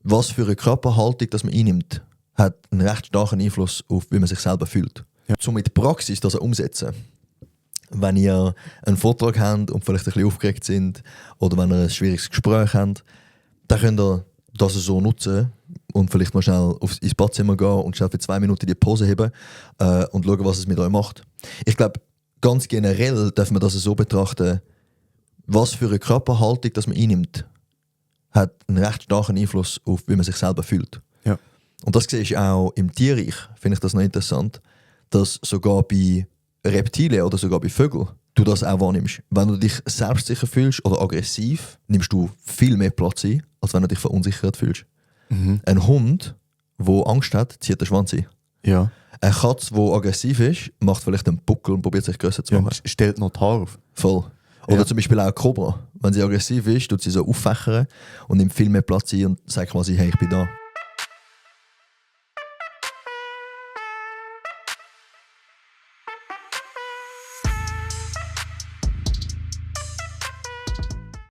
was für eine Körperhaltung das man einnimmt, hat einen recht starken Einfluss auf, wie man sich selber fühlt. Ja. Um in der Praxis das umsetzen. Wenn ihr einen Vortrag habt und vielleicht ein bisschen aufgeregt sind oder wenn ihr ein schwieriges Gespräch habt, dann könnt ihr das so nutzen und vielleicht mal schnell ins Badzimmer gehen und schnell für 2 Minuten die Pause heben und schauen, was es mit euch macht. Ich glaube, ganz generell darf man das so betrachten, was für eine Körperhaltung das man einnimmt, hat einen recht starken Einfluss auf, wie man sich selber fühlt. Ja. Und das sehe ich auch im Tierreich, finde ich das noch interessant, dass sogar bei Reptilien oder sogar bei Vögeln du das auch wahrnimmst. Wenn du dich selbstsicher fühlst oder aggressiv, nimmst du viel mehr Platz ein, als wenn du dich verunsichert fühlst. Mhm. Ein Hund, der Angst hat, zieht den Schwanz ein. Ja. Eine Katze, die aggressiv ist, macht vielleicht einen Buckel und probiert sich grösser zu machen. Stellt noch die Haare auf. Voll. Oder Ja. zum Beispiel auch eine Kobra. Wenn sie aggressiv ist, tut sie so auffächern und nimmt viel mehr Platz ein und sagt quasi, hey, ich bin da.